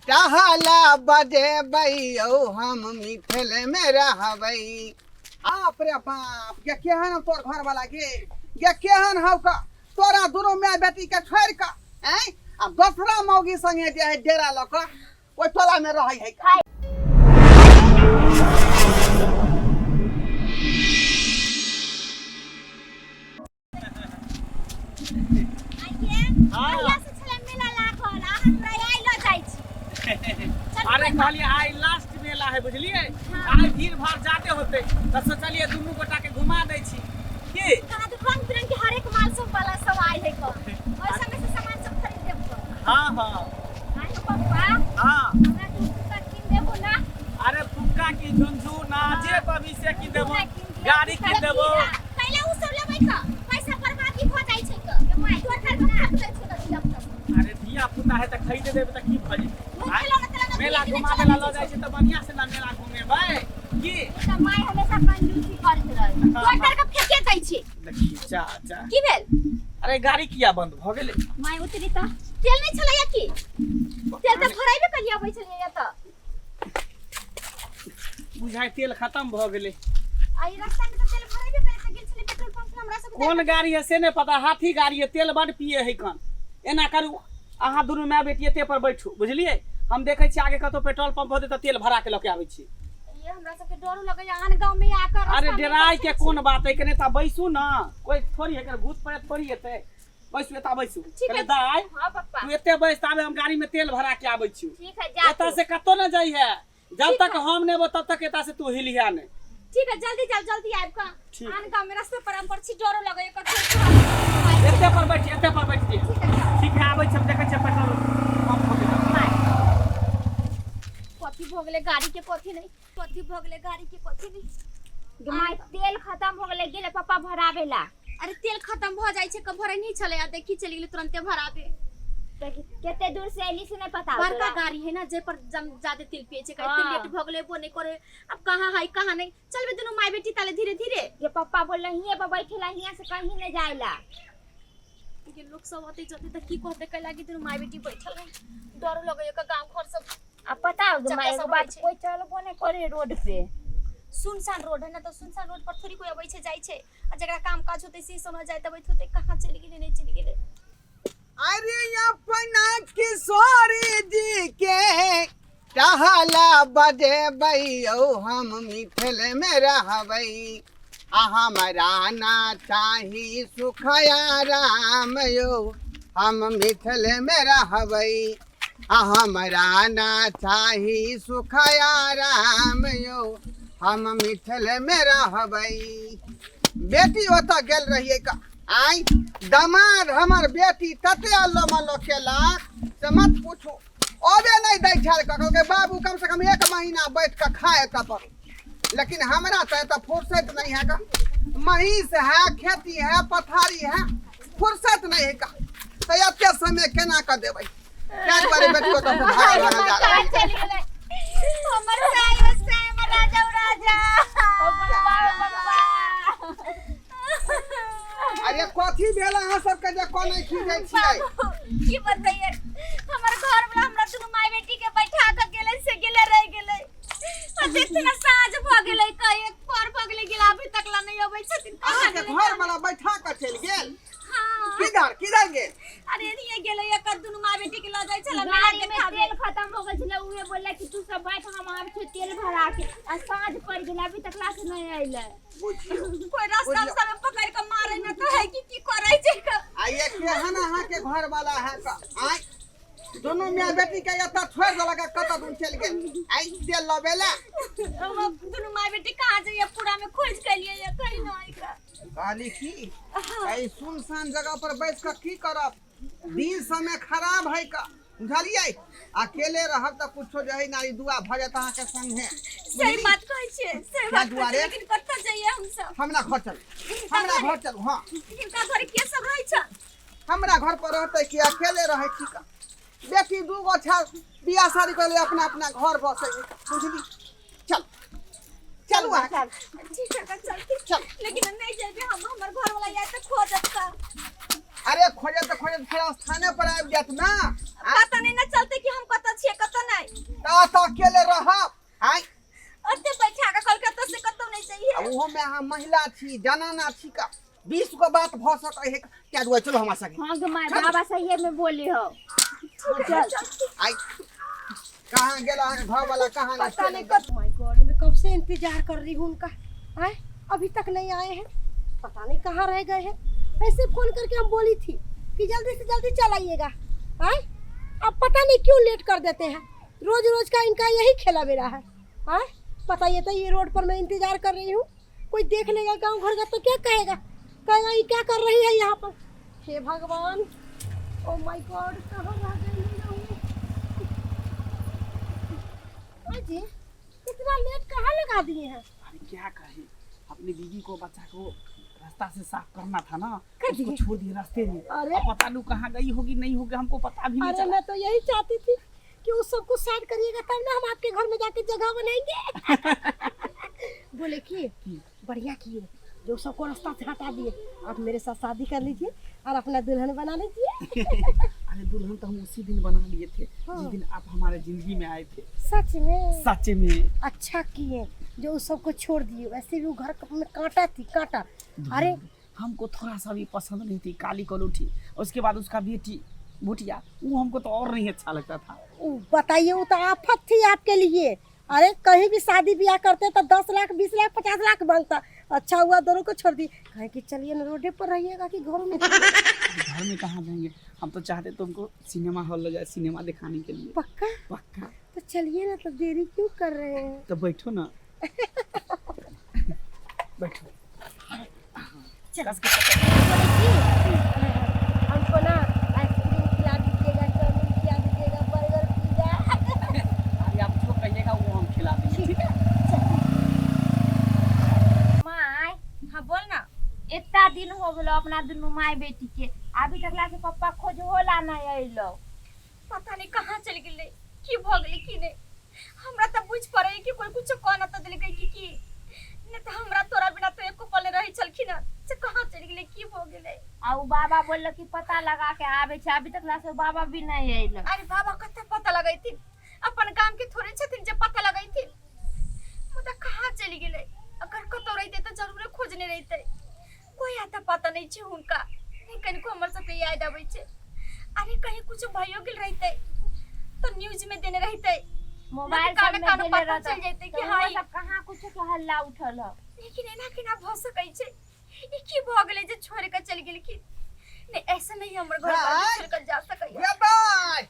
टहला बजेबै यौ हम मिथिलेमे रहबै। बाप रे बाप, गे केहन हौ तोर घरवाला गे, गे केहन हौ का तोरा दुनू माय बेटी के छोड़ि कऽ आँय आ दोसरा मौगी संगे जे है डेरा लऽ कऽ ओहि टोला मे रहै है का। अरे कहलिए आइ लास्ट मेला है बुझलिए, आइ भीड़ भाड़ जादे होते तऽ सोचलिए दुनू गोटा के घुमा दै छी की। रंग बिरंग के हरेक माल सब वाला सब आइ है कऽ, ओहि समय से सामान सब खरीद देब कऽ। हाँ हाँ। आइ हो पप्पा। हाँ। हमरा तू फुक्का कीन देबो ना? अरे फुक्का की झुनझुना जे कभी से की देबो, गाड़ी की देबो। पहिले उ सब लेबै कऽ पैसा बर्बादी भऽ जाइ छै कऽ, के my तोर घर में खा दै छै तऽ धिया पुता सब। अरे धिया पुता है तऽ खरीद देबै तऽ की भऽ जेतै? मुँह खेलौना तेलौना मेला किने घुमा चलऽ देला लऽ दै जाइ छै तऽ बढ़िया से ना मेला घुमेबै की। तऽ my हमेशा कंजूसी करैत रहै, तोर तर के फेके दै छै। देखी जा जा। की भेल? अरे गाड़ी किया बंद भऽ गेलै? My उतरी तऽ तेल नहि छलैया की? तेल तऽ भराइबे करिया अबै छलैया तऽ। बुझाइ तेल खत्म भऽ गेलै। आ ई रास्ता में तऽ तेल भराइबे करे तऽ गेल छलै पेट्रोल पंप पर हमरा सब। कोन गाड़ी है से नहि पता, हाथी गाड़ी है, तेल बड पिए है कन। एना करू अहाँ दुनू माय बेटी एते पर बैठू बुझलिए, हम देखै छी आगे कतौ पेट्रोल पंप होतै तऽ तेल भरा के लऽ के आबै छी। ये हमरा सबके डरो लगैया आन गांव में आकर अरे रास्ता में डराय के बैठल कोन बात है, कने ता बैसू ना, कोई थोड़ी है भूत प्रेत थोड़ी हेतै। बैसू एता बैसू। ठीक है। कने दाय। हाँ पप्पा। तू एते बैस ताबे हम गाड़ी में तेल भरा के आबै छी। ठीक है जा एता तू। से कतौ न जाइ है, जब ठीक तक है। हम नहीं तब तक एता से तू हिलिया नहीं। ठीक है जल्दी जाओ, जल्दी आबि कऽ। ठीक। आन गांव में रास्ते पर हम पर छी, डरो लगैया कतौ। एते पर बैठ, एते पर बैठ। ठीक है, जाओ। ठीक है आबै छी, हम देखै छियै पेट्रोल पंप होतै तऽ। My कथी भऽ गेलै गाड़ी के, कथी नहीं, कथी भऽ गेलै गाड़ी के, कथी नहीं। My तेल खत्म हो गेलै, गेलै पापा भराबे ला। अरे तेल खत्म भऽ जाइ छै कब भरे नहीं छलै, आ देखी चलि गेलै तुरंते भराबे। देखी कते दूर से एली से नहीं पता। बड़का तोरा। गाड़ी है ना जे पर जम ज्यादा तेल पिए छै, हाँ। कते लेट भऽ गेलै वो नहीं करे, अब कहाँ है कहाँ नहीं। चलबे दुनू माय बेटी ताले धीरे धीरे। ये पप्पा बोल हिये पर बैठेला, हियां से कहीं नहीं जाएला। ये लोग सब आते जाते त की कहते, कैला कि दुनू माय बेटी बैठल है, डर लगैया का गांव घर सब। आ पता हो चक्का my एगो सब बात होइ छै। कोई चलबो नहीं करे रोड पे। सुनसान रोड है ना, तो सुनसान रोड पर थोड़ी कोई अबै छै जाइ छै, आ जकरा काम काज होतै से समय जाइत अबैत होतै। कहाँ चलि गेलै नहीं चलि गेलै। अरे अपना किशोरी जी के टहला बजेबै यौ हम मिथिल में रहबै, आ हमरा ना चाही सुखया राम यौ हम मिथिल में रहबै, आ हमरा ना चाही सुखया राम यौ हम मिथिल में रहबै। बेटी ओतऽ गेल रहियै का आइ दमाद हमर बेटी तते अल्लो मल्लो केलक से मत पूछू, अबे नहीं दै छल, कहलकै बाबू कम से कम एक महीना बैठ कऽ खा एतऽ पर, लेकिन हमरा तऽ एतऽ फुर्सत नहीं है का, महींस है, खेती है, पथारी है, फुर्सत नहीं है का, तऽ एते समय केना कऽ देबै? ताहि दुआरे बेटी ओतऽ से भागल भागल जा रहल है। चलि गेलै हमर साई, ओ साई हमर राजा, ओ राजा। अरे कथी भेल अहाँ सबके जे कोने खींचै छियै? की बताइए, हमर घर वाला हमरा दुनू माय बेटी के बैठा के गेलै से गेलै रह गेलै, आ देखते ना साँझ भऽ गेलै, कई एक पर भऽ गेलै गेला, अभी तक ला नहीं अबै छथिन। कहाँ अहाँके गेलै? घर वाला बैठा कऽ चलि गेल? हाँ। किधर किधर गेल? अरे एनिये गेलै, एकर दुनू माय बेटी के लऽ जाइ छलै मेला गाड़ी में देखाबे। तेल खत्म हो गेल छलै, उहे बोलला कि तू सब बैठ हम आबै छियौ तेल भरा के, आ साँझ पड़ि गेलै अभी तक ला से नहीं अइलै। बुझियौ कोई रास्ता बुझियौ। उस्ता में पकड़ के मारे न तो है कि की करै छै क। आ ये केहन अहाँके घर वाला है का आय दोनों मियाँ बेटी के एतऽ छोड़ि देलक आ कतऽ दूर चलि गेल आइ तेल लबै लए। हम दुनू माय बेटी कहाँ जाइए, पूरा में खोज के लिए ये कहीं नहीं का। कहली की एहि सुनसान जगह पर बैस कऽ की करब, दिन समय खराब है का बुझलियै, अकेले रहब तऽ कुछो जे है नारी दुआ भऽ जायत अहाँके संगे। सही बात कहै छियै, सही बात कहै छियै, दुआरे? लेकिन कतऽ जाइए हम सब? हमरा घर चलू, हमरा घर चलू। हाँ हिनका घर के सब रहै छ? हमरा घर पर रहतै कि अकेले रहै छी का, बेटी दू गो छै बियाह शादी कर ले अपना अपना घर बसै है बुझली। चल चलू अहाँ। ठीक है चलती। चल। लेकिन नहीं जेबे हम, हमर घर वाला आय तऽ खोजत का। अरे खोजत तऽ खोजत फेर स्थाने पर आबि जायत ना। पता नहीं ना चलते कि हम कतऽ छियै कतौ नहि। तऽ एतऽ अकेले रहब आँय? ओते बैठा कऽ कहलकै एतऽ से कतौ नहि आ जइहे। ओहो में अहाँ महिला छी, जनाना छी का 20 गो बात भऽ सकै है, क्या दुआरे चलो हमरा संगे। हाँ गे माय, बाबा सही में बोले हो। चल। आइ कहाँ गेल अहाँके घर वाला, कहाँ नहि? पता नहीं कत my God, मैं कब से इंतजार कर रही हूँ उनका, आए अभी तक नहीं आए हैं, पता नहीं कहाँ रह गए हैं। ऐसे फोन करके हम बोली थी कि जल्दी से जल्दी चल आइएगा, आए अब पता नहीं क्यों लेट कर देते हैं। रोज रोज का इनका यही खेला मेरा है। आए पता ये तो ये रोड पर मैं इंतजार कर रही हूँ, कोई देख लेगा गांव घर का तो क्या कहेगा, कहेगा ये क्या कर रही है यहाँ पर। हे भगवान, ओ my God, कहाँ रह गई मैं हूँ? हाँ जी, इतना लेट कहाँ लगा दिए हैं? अरे क्या कहे, अपनी बीवी को बच्चा को रास्ता से साफ करना था ना, कर उसको दिए। छोड़ दिए रास्ते में। अरे अब पता नहीं कहाँ गई होगी, नहीं होगी, हमको पता भी नहीं अरे चला। मैं तो यही चाहती थी कि उस सबको साइड करिएगा तब ना हम आपके घर में जाके जगह बनाएंगे। बोले कि बढ़िया किए जो सबको रास्ता से हटा दिए, आप मेरे साथ शादी कर लीजिए और अपना दुल्हन बना लीजिए। अरे दुल्हन तो हम उसी दिन बना लिए थे हाँ। जिस दिन आप हमारे जिंदगी में आए थे। सच में? सच में। अच्छा किए जो उस सबको छोड़ दिए, वैसे भी वो घर में कांटा थी, कांटा। अरे हमको थोड़ा सा भी पसंद नहीं थी काली कलौठी, उसके बाद उसका बेटी भुटिया, वो हमको तो और नहीं अच्छा लगता था। वो बताइए, वो तो आफत थी आपके लिए। अरे कहीं भी शादी ब्याह करते तो 10 लाख 20 लाख 50 लाख मांगता। अच्छा हुआ दोनों को छोड़ दी। कहे कि चलिए ना रोडे पर रहिएगा कि घर में? घर में कहाँ जाएंगे, हम तो चाहते तुमको सिनेमा हॉल ले जाए सिनेमा दिखाने के लिए। पक्का? पक्का। तो चलिए ना, तो देरी क्यों कर रहे हैं? तो बैठो ना, बैठो। चल। बोले कि हमको ना आइसक्रीम खिला दीजिएगा, चाउमीन खिला दीजिएगा, बर्गर, पिज्जा। अरे आप जो कहिएगा वो हम खिला देंगे, ठीक है? My. हाँ बोल ना। इतना दिन हो गेलो अपना दुनू माय बेटी के, अभी तक ला से पप्पा खोज होला नहीं अइलो। पता नहीं कहाँ चल गेलै, की भऽ गेलै की नहि। हमरा तऽ बुझि पड़ै कि कोई कुछो कह न तऽ देलकै कि की नहि, तऽ हमरा तोरा बिना तऽ एको पल नहि रहै छलखिन हँ, से कहाँ चलि गेलै, की भऽ गेलै? आ उ बाबा बोललो कि पता लगा के आबे छै, अभी तक ला से बाबा भी नहीं अइलो। अरे बाबा कतऽ पता लगैथिन, अपन गाम के थोड़े छथिन जे पता लगैथिन। मुदा कहाँ चलि गेलै? अगर कतौ रहितै तऽ जरूरे खोजने रहितै। कोई आता पता नहीं छै हुनका, नहि कनिको हमर सबके याद आबै छै। अरे कहीं कुछ भयो गेल रहितै तऽ न्यूज में देने रहितै, मोबाइल कान सब में कान देले पता रहता चलि जेतै कि तऽ हाँ उहो ई- सब कहाँ कुछ के हल्ला उठल ह। लेकिन एना केना भऽ सकै छै? ई की भऽ गेलै जे छोड़ि कऽ चलि गेलखिन? नहि, ऐसा नहीं हमर घर भाई। छोड़ि कऽ जा सकैया। गे बाय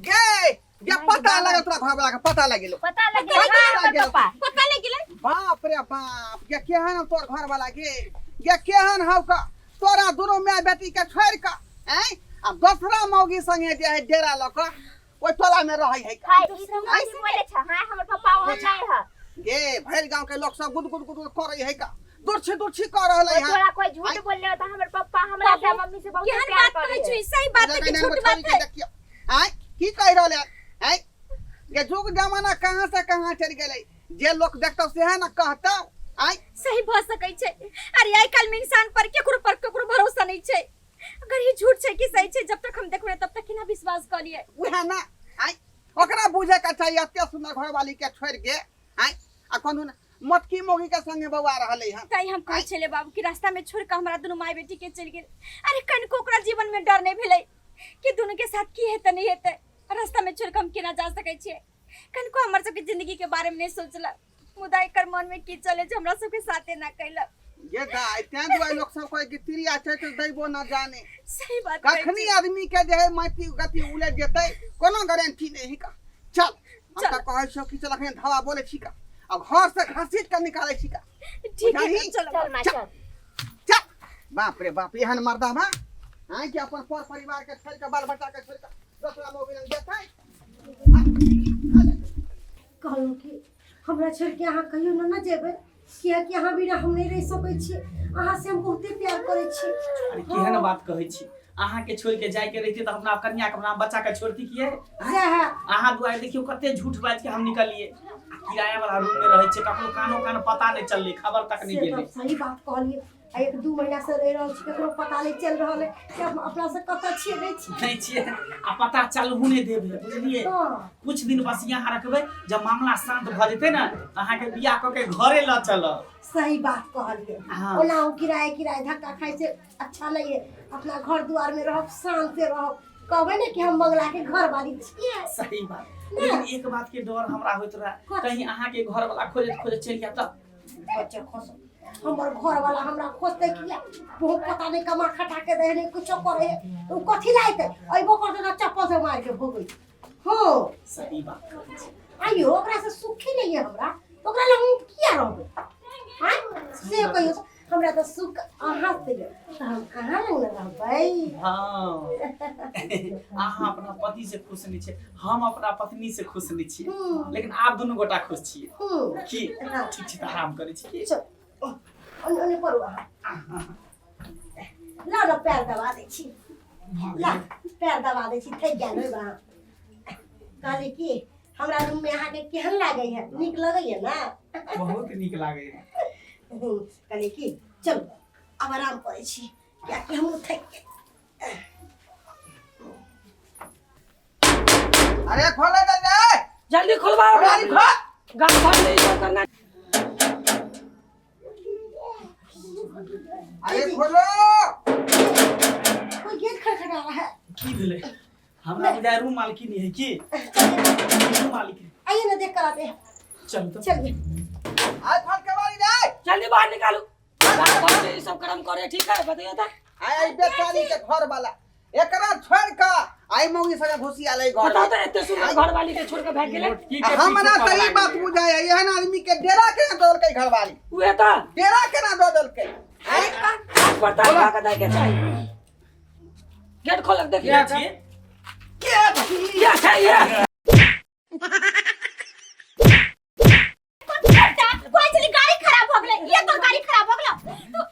गे गे, पता लगल तोरा घर वाला के? पता लग गेलो? पता लग गेल। पता हाँ, लग हमर गेल। पप्पा पता लागि गेलै। बाप रे बाप, गे केहन हौ तोर घर वाला? गे गे केहन हौ का तोरा दुनू माय बेटी के छोड़ के आँय आ दोसरा मौगी संगे जे है डेरा लऽ कऽ ओहि टोला में रहै है का? हाय, ई तो मौसी बोले छ। हाय, हमर पप्पा ओहन नहीं ह। गे भरि गांव के लोग सब गुद गुद गुद गुद करै है का, दुर्छी दुर्छी कर रहलै है। तोरा कोई झूठ बोलले त हमर पप्पा हमरा से मम्मी से बहुत केहन प्यार बात कहै करे। छी? सही बात है कि जगह झूठ में बात छोड़ि के है? देखियौ आँय की कहि रहल है आँय? गे जुग जमाना कहाँ से कहाँ चलि गेलै, जे लोक देखतौ सेहे ने कहतौ आँय। सही भऽ सकै छै। अरे आइ काल्हि में इंसान पर केकरो पर केकरो भरोसा नहीं छै। अगर ई झूठ छै कि सही छै, जब तक हम देखबै तब तक केना विश्वास कऽ लियै? उएह ने आँय, ओकरा बुझे के चाही, एते सुंदर घरवाली के छोड़ि के आँय आ कोनो ने मोटकी मौगी के संगे बौआ रहलै हन। ताहि हम कहै छलियै बाबू कि रास्ता में छोड़ कऽ हमरा दुनू माय बेटी के चलि गेल। अरे कनिको ओकरा जीवन में डर नहीं भेलै कि दुनू के साथ की हेतै नहीं हेतै? रास्ता में छोड़ कऽ हम केना जा सकै छियै? कनिको हमर सबके जिंदगी के बारे में नहीं सोचलक। मुदा एकर मन में की चले जे हमरा सबके साथे ना कैलक? गे दाइ, तें दुआरे लोक सब कहै कि तिरिया चैत्र दैबो न जाने। सही बात कहै कखनी छी। आदमी के जे है माटि गति उलटि जेतै कोनो गारंटी नहीं का। चल हम चल। तऽ कहै छियौ कि चल अखन धावा बोलै छी का आ घर से घसीट के निकालै छी का। ठीक है। बुझलही? चलो। चल माय, चल। चल। बाप रे बाप, एहन मर्दाबा आँय कि अपन पर परिवार के छोड़ि के, बाल बच्चा के छोड़ि के दोसरा मौगी लग जेतै। कहलहुँ कि हमरा छोड़ि के अहाँ कहियो न ने जेबै, किएकि अहाँ बिना हम नहि रहि सकै छी। अहाँ से हम बहुते प्यार करै छी। अरे केहन बात कहै छी? अहाँके छोड़ि के जायके रहितै तऽ अपना कन्या के, अपना बच्चा के छोड़ती किए? सएह। अहाँ दुआरे देखियौ कते झूठ बाजि के हम निकलिए आ किराया वाला रूम में रहै छै, ककरो कानो कान पता नहि चललै, खबर तक नहि से गेलै। तऽ सही बात कहलियै। आ एक दू महीना से रहि रहल छी, ककरो पता नहि चलि रहल है कि हम अपना से कतऽ छियै नहि छियै। नहि छियै आ पता चलहु नहि देबै, बुझलियै? हँ। कुछ दिन बस यहाँ रखबै, जब मामला शांत भऽ जेतै ने अहाँके बियाह कऽ के घरे लऽ चलब। सही बात कहलियै। हाँ। ओना ओ किराए किराए धक्का खाइ से अच्छा नहीं है, अपना घर द्वार में रहब, शान से रहब, कहबै ने कि हम बंगला के घर वाली छियै। सही बात, लेकिन एक बात के डर हमरा होइत रहे, कथी? कहीं अहाँके घर वाला खोजैत खोजैत चलि जायत तऽ। बच्चा खोसो, हमर घर वाला हमरा खोजते किया? बहुत पता नहीं कमा खटा के दे नहीं कुछो करे है, तो उ कथी लाइते अइबो करते ना चप्पल से मार के भोगै। हो सही बात कहै छी। आइयो ओकरा से सुखी नहीं है हमरा, तो ओकरा लग हम किया रहबै? आँय से कहियो तऽ, हमरा तऽ सुख अहाँ से यऽ, तऽ हम अहाँ लग ने रहबै। हाँ, अहाँ अपना पति से खुश नहीं छियै, हम अपना पत्नी से खुश नहीं छियै, लेकिन आब दुनू गोटा खुश छियै। की? हाँ। ठीक छै तऽ आराम करै छी की? चल ओने ओने पड़ू अहाँ। ला ने पैर दबा दै छी, ला पैर दबा दै छी, थकि गेल होइब अहाँ। कहली कि हमरा रूम में अहाँके केहन लागै है? नीक लगैया ने? बहुत नीक लागै है। कहली कि चलू आब आराम करै छी, कियाकि हमहूँ थकि गेल। अरे खोले दे रे, जल्दी खोलवाओ। गाड़ी खोल, गाड़ी भर नहीं तो करना। अरे खोलो। कोई गेट खड़खड़ा रहा है। की भेलै? हमरा बुझाय रूम मालकिन है की रूम मालिक। आइए ना, देख कर आते हैं। चल तो। चलिए। आज खोल के बारी रे, जल्दी बाहर निकालो, गाड़ी भर नहीं सब कर्म करे। ठीक है, बताइए था। आय आई बेचारी के घर वाला एकरा छोड़ के आई मौगी संगे घुसी आले घर। बताओ तो, एते सुंदर घर वाली के छोड़ के भाग गेले। मोटकी के हमरा पीछे तऽ ई पगला बात गेलै। बुझाय एहन आदमी के डेरा केना दऽ देलकै घरवाली? उहे तो डेरा केना दऽ देलकै? आँय? हाथ पर ताला लगा दे के चाहिए, गेट खोल के देखिए। के छियै? के छी? क्या चाहिए? बेटा कोई चली गाड़ी खराब हो गेलै, ये तो गाड़ी खराब हो गेलो,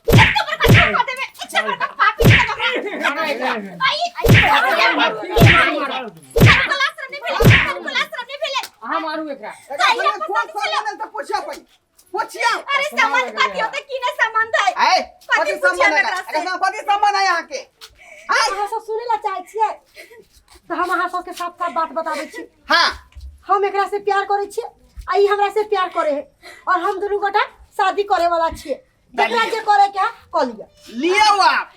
तू एते बड़का धोखा देबे, एते बड़का पापी के ओकरा। आई आई क्लास नहीं भेलै, क्लास नहीं भेलै। अहाँ मारू एकरा। एकरा कहिया संगे कोन पसंद छलै? संबंध है तऽ पूछिया पड़ी, पूछिया। अरे संबंध कथी होतै? की नहि संबंध है? आय कथी कथी पूछिया संबंध है एकरा से? एकरा संगे? कथी संबंध है अहाँके? आय अहाँ सब सुनै ला चाहै छियै तऽ हम अहाँ सबके साफ साफ बात बताबै छी। हाँ। हम एकरा से प्यार करै छियै आ ई हमरा से प्यार करे है और हम दुनू गोटा शादी करे वाला छियै। जेकरा जे करे के है कऽ लिअ। लियौ आप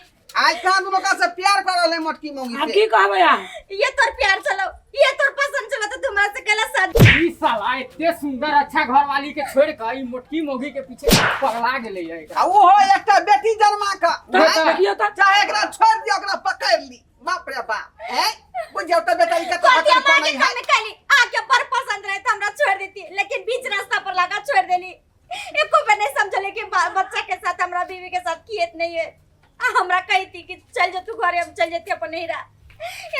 आज कहाँ दुनू का से प्यार कर रहले मोटकी मौगी अब से? की कहबै अहाँ? ये तोर प्यार चलो, ये तोर पसंद चलो, तो हमरा से केला शादी? ई साला एते सुंदर अच्छा घर वाली के छोड़ के ई मोटकी मोगी के पीछे पगला गेलै है एकरा। आ ओहो एकटा बेटी जन्मा कऽ तो आँय? देखियौ तऽ। चाहे एकरा छोड़ दियौ, ओकरा पकड़ ली, बाप रे बाप। हैं बुझियौ तऽ बेचारी कतऽ कथी हकन हम आके कनै है। कमे कैली? आके बड़ पसंद रहे तो हमरा छोड़ देती, लेकिन बीच रास्ता पर लगा छोड़ देली। एको बेर नहीं समझले कि बच्चा के साथ हमरा बीवी के साथ किए नहीं है। आ हमरा कहती कि चल जा तू घरे, हम चल जाती अपन नैहरा।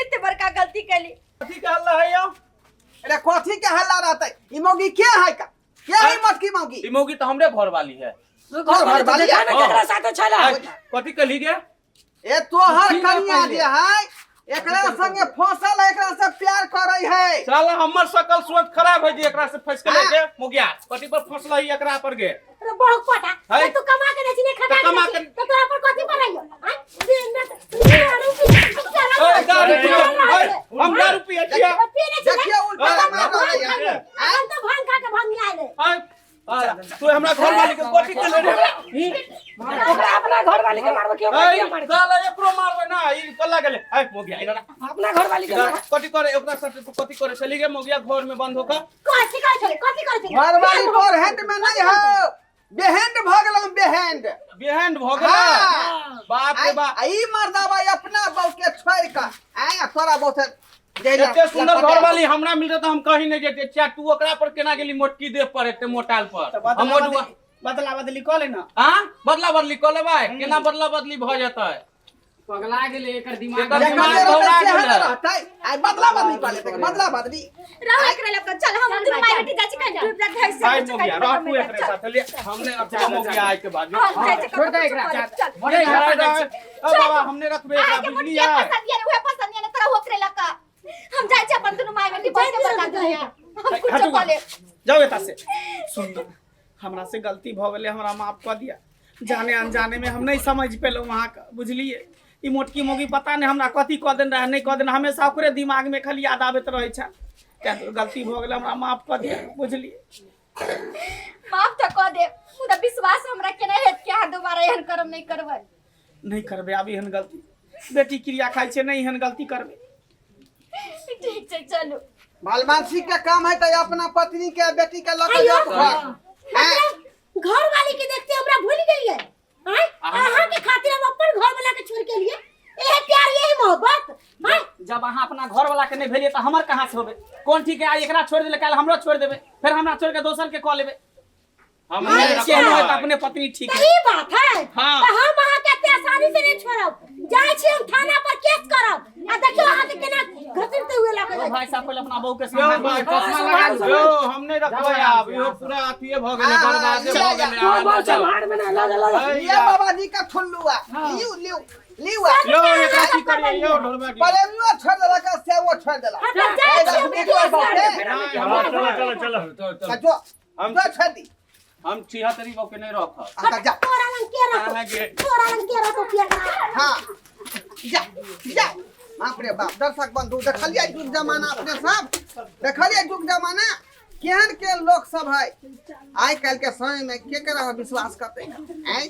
एते बड़का गलती कैली। कथी के हल्ला है यौ? अरे कथी के हल्ला रहतै? ई मौगी के है का? के है मोटकी मौगी? ई मौगी तऽ हमरे घर वाली है। घर वाली वाली देखा ने हाँ। केकरा साथे छला। आय, कथी कहली गे? ए तोहर की ना कनिया पहिले? जे है एकरा संगे फंसल है, एकरा से प्यार करै है। साला हमर सकल सोच खराब है जे एकरा से फंस के हाँ। गे मोगिया कथी पर फंसल है एकरा पर गे? अरे बहुत पटा है? तू कमा के नहीं खटा तऽ के कमा दै छी, के- तऽ तोरा पर कथी पड़ैयो? आँय? से न- दारू पी- ओए, दारू पियो, ओए, हम दारू पियै छियै। पीने छी ने? देखियौ उल्टा हाँ, मार रहलै है। हम तऽ भांग खा के भांग आयल है। आय, आय, तू हमरा घर वाली के कथी केले रे? ओकरा अपना घर वाली के मारबै कि ओकरा आय, किया मारबै? साला एकरो मारबै ना, ई कल्ला गेलै। आय मोगिया इधर आ। अपना घर वाली के इधर आ। मारबै। कथी करे ओकरा साथे तू? कथी करे चली गे मोगिया घर में बंद होकर? कथी करै छलै? कथी करै छलै? घरवाली तोर हैंड में नहीं हो, बेहेंड भ गेलौ, बेहेंड। बिहेंड भ गेलै? हाँ। बाप रे बाप। आ ई मर्दाबा अपना बहू के छोड़ के आय आ तोरा बहू से जहिना एते सुंदर लपटे। घर वाली हमरा मिलते तऽ हम कहीं नहीं जेते। चा तू ओकरा पर केना गेली मोटकी देह पर, एते मोटाल पर? तऽ हम बदला मोटुआ बदली, बदला बदली कऽ ले ना। हाँ, बदला बदली कऽ लेबै? केना बदला बदली भऽ जेतै? पगला गेलै एकर दिमाग। एकर जकर दिमाग जे रहतै बौरा सेहे ने गेलै। रहतै। आइ बदला बदली कऽ लेतै, बदला बदली। रहो एकरा लग, चल हम दुनू माय बेटी जाइ छी कहीं डूब जात है से आइ कुछ मोगिया कहीं रह खत्म तू हो एकरे जात। साथे ले, हमने अब मोगिया आइ के बाद हम जाइ छी छोड़ दे कतौ एकरा, चल चल। मरे नहीं, जा। नहीं, अब बाबा हमने रखबे एकरा, आके बुझलियै? मुठिया पसंद ये उहे पसंद ये तोरा ओकरे लग हम जाइ छी अपन दुनू माय बेटी बैठ के बर्बाद दुनिया हम कुछ हटू कऽ ले। जाओ एतऽ से। सुन, हमरा से गलती भऽ गेलै, हमरा माफ कऽ दिया। जाने अनजाने में हम नहीं समझ पेलहुँ अहाँके, बुझलियै? ई मोटकी मोगी पता नहि हमरा कथी कऽ देने रहए, नहि कऽ देने, हमेशा ओकरे दिमागमे खाली याद आबैत रहै छल। तैं दुआरे गलती भऽ गेल, हमरा माफ कऽ दिअ, बुझलियै? माफ तऽ कऽ देब, मुदा विश्वास हमरा के नहि हेत कि अहाँ दोबारा एहन कर्म नहि करबै। नहि करबै आब एहन गलती बेटी, क्रिया खाइ छै, नहि एहन गलती करबै। ठीक छै, चलू। भलमानसी के काम है तो अपना पत्नी के बेटी के लऽ के जाओ घर। हैं? घर वाली के देखते हमरा भूल गई है? आय, अहाँ के खातिर हम अपन घर वाला के छोड़ के लिए, यही प्यार यही मोहब्बत? आय, जब अहाँ अपना घर वाला के नहीं भेलिए तऽ हमर कहाँ से होबे? कोन ठीक है, आइ एकरा छोड़ देले, काल्हि हमरो छोड़ देबे, फेर हमरा छोड़ के दोसर के कऽ लेबे। हम नहीं केहनो है रखबै। तऽ अपने पत्नी ठीक है। सही बात है। हाँ। तो हम अहाँ के एते आसानी से नहीं छोड़ब। जाइ छी हम थाना पर केस करब आ देखियो अहाँ के केना घसीटते हुए लऽ के ओ भाई साहब, पहिले अपना बहू के यौ सम्हारू। भाई, चश्मा लगा लियौ। हम नहि रखबै आब, इहो पूरा अथिये भऽ गेलै, बर्बादे भऽ गेलै। तोर बहुत सम्हार में ना ला ला ला। लिया बाबा जी का ठुल्लुआ, लियू लियू लियू। यौ, एकरा की करियै यौ ढोलबा जी? प्रेमियो छोड़ देलक आ सेवो छोड़ देलक। हम तऽ जाइ छी हम केस करब। नहि, चलो चलो चलो चलो। तऽ जो जो छोड़ दी। हम छिहत्तरी गो के नहीं रखब। आ तऽ जा। तोरा लंग के रहतो? अहाँके तोरा लंग के रहतो पिया? हाँ, जा जा। बाप रे बाप। दर्शक बंधु, देखलियै युग जमाना? अपने सब देखलियै युग जमाना केहन केहन लोक सब है आइ काल्हि के समय में? के केकरा पर विश्वास करतै? आँय,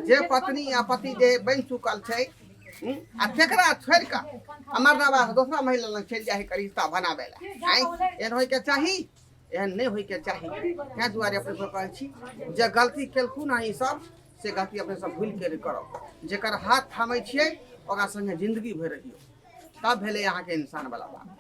जे पत्नी या पति जे बनि चुकल छै आ तेकरा छोड़ि कऽ आ मर्दाबा से दोसरा महिला लग चलि जाइ है रिश्ता बनाबै लए। आँय, एहन होइके चाही? एहन नहि होइके चाही। ताहि दुआरे अपने सब कहै छी, जे गलती केलखुन हँ ई सब, से गलती अपने सब भूलि के नहि करब। जेकर हाथ थामै छियै, ओकरा संगे जिंदगी भरि रहियौ, तब भेलै अहाँके इंसान वाला बात।